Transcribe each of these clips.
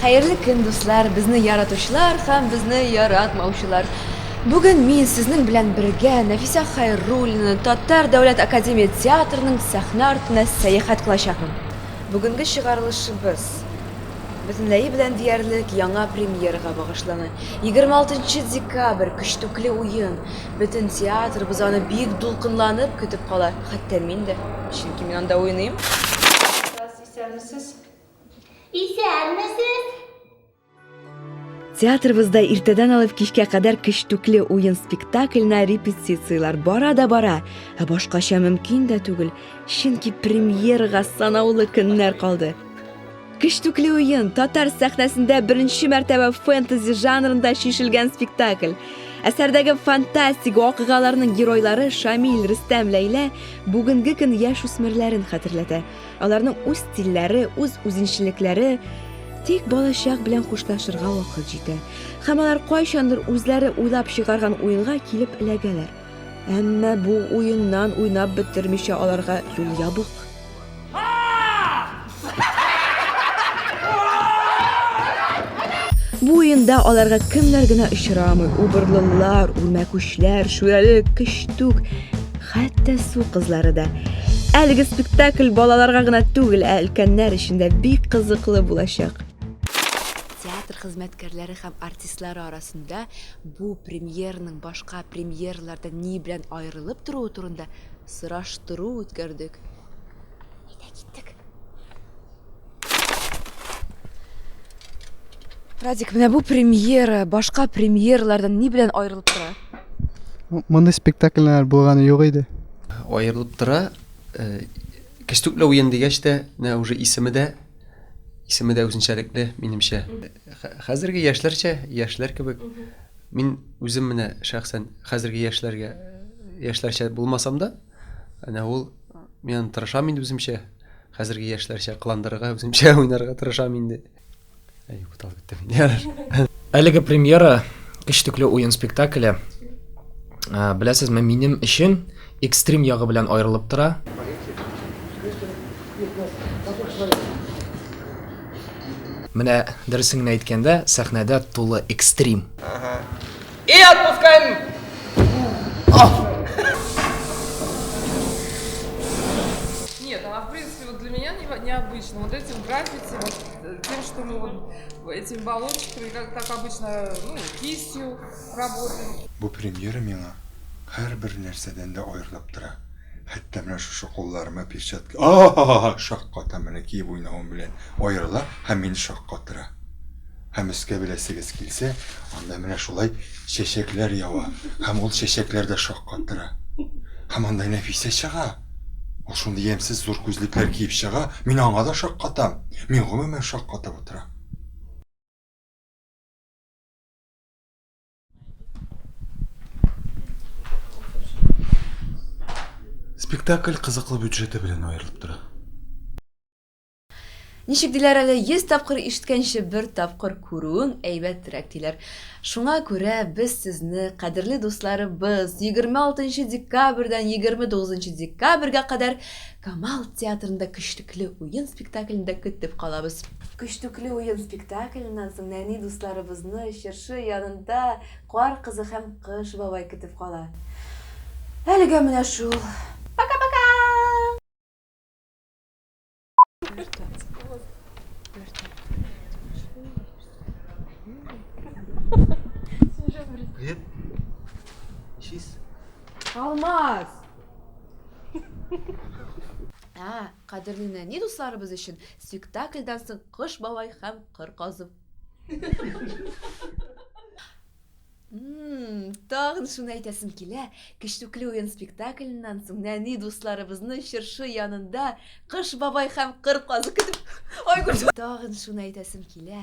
Хәерле көн, дуслар, безне яратучылар һәм безне яратмаучылар. Бүген мин сезнең белән бергә Нәфисә Хайруллина Татар дәүләт академия театрының сәхнә артына сәяхәт кылачакмын. Бүгенге чыгарылышыбыз бөтенләе белән диярлек яңа премьерага багышлана. 26 декабрь, Көчтүкле уен. Бөтен театрыбыз аны бик дулкынланып көтеп кала, хәтта мин дә, чөнки мин анда уйныйм. Исәнмесез. Исәнмесез! Театрыбызда иртәдән алып кичкә кадәр Көчтүкле уен спектакленә репетицияләр бара да бара. Ә башкача мөмкин дә түгел, чөнки премьерага санаулы көннәр калды. Көчтүкле уен татар сәхнәсендә беренче мәртәбә фэнтези жанрында чишелгән спектакль. Әсәрдәге фантастик вакыйгаларның геройлары Шамил, Рөстәм, Ләйлә бүгенге көн яшүсмерләрен хәтерләтә. Аларның үз стильләре, үз үзенчәлекләре. Тик балачак белән хушлашырга вакыт җитә. Һәм алар кайчандыр үзләре уйлап чыгарган уенга килеп эләгәләр. Әмма бу уеннан уйнап бетермичә аларга юл ябык. Бу уенда аларга кемнәр генә очрамый, убырлылар, үрмәкүчләр, шүрәле, көчтүк, Хәтта су кызлары да. Әлеге спектакль балаларга гына түгел, ә өлкәннәр өчен дә бик кызыклы булачак. Театр хезмәткәрләре һәм артистлары арасында бу премьераның башка премьералардан ни белән аерылып торуы турында сораштыру үткәрдек. Әйдә, киттек. Радик, менә бу премьера башка премьералардан ни белән аерылып тора? Мондый спектакльләр булганы юк иде. Аерылып тора. Э, Кечтүкле уен дигәч тә, менә уже исеме дә исеме дә үзенчәлекле, минемчә. Хәзерге яшьләрчә, яшьләр кебек. Мин үзем менә шәхсән хәзерге яшьләргә яшьләрчә булмасам да, әнә ул мин тырышам инде үземчә. Хәзерге яшьләрчә кыландырырга, үземчә уйнарга тырышам инде. Әй, буталып киттем. Ярар. Әлеге премьера Кечтекле уен спектакле, беләсезме, минем өчен экстрим ягы белән аерылып тора. Менә дөресен генә әйткәндә, сәхнәдә тулы экстрим. И отпускаем! Нет, она в принципе вот для меня необычна. Вот этим граффити, вот э, тем, что мы вот этими баллончиками, как так обычно, ну, кистью работаем. Бу премьера миңа һәрбер нәрсәдән дә аерылып тора. Хәтта менә шушы кулларыма перчатка, а-а-а, шаккатам менә киеп уйнавым белән аерыла һәм мине шаккатыра. Һәм өскә беләсегез килсә, анда менә шулай чәчәкләр ява. Һәм ул чәчәкләр дә шаккатыра. Һәм анда Нәфисә чыга. Ул шундый ямьсез зур күзлекләр киеп чыга, мин аңа да шаккатам. Мин гомумән шаккатып утырам. Спектакль кызыклы бюджеты белән аерылып тора. Ничек диләр әле, 100 тапкыр ишеткәнче бер тапкыр күрүең әйбәтрәк диләр. Шуңа күрә без сезне, кадерле дусларыбыз, 26 декабрьдән 29 декабрьгә кадәр Камал театрында Көчлекле уен спектаклендә көтеп калабыз. Көчлекле уен спектакленнән соң нәни дусларыбызны чыршы янында Кар кызы һәм Кыш бабай көтеп кала. Әлегә менә шул. Пока-пока! Привет. Нишлисез? Алмаз! Ә, кадерле нәни дусларыбыз өчен спектакльдән соң Кыш бабай һәм Кыр казы. Тагын шуны әйтәсем килә, Кечтүкле уен спектакленнән соң нәни дусларыбызны чыршы янында Кыш бабай һәм Кыр казы көтеп... Айгөл! Тагын шуны әйтәсем килә,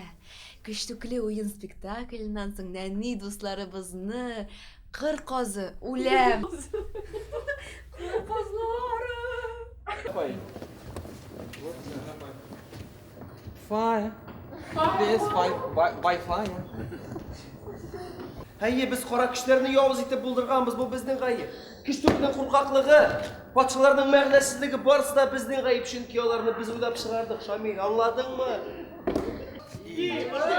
Кечтүкле уен спектакленнән соң нәни дусларыбызны Кыр казы, үләм! Кыр казлары! Fire. This fire by, by fire. Әйе, без кара көчләрне явыз итеп булдырганбыз, бу безнең гаеп. Көч түгүнең куркаклыгы, патшаларның мәгънәсезлеге барысы да безнең гаеп, чөнки аларны без уйлап чыгардык, Шамил, аңладыңмы? Ки!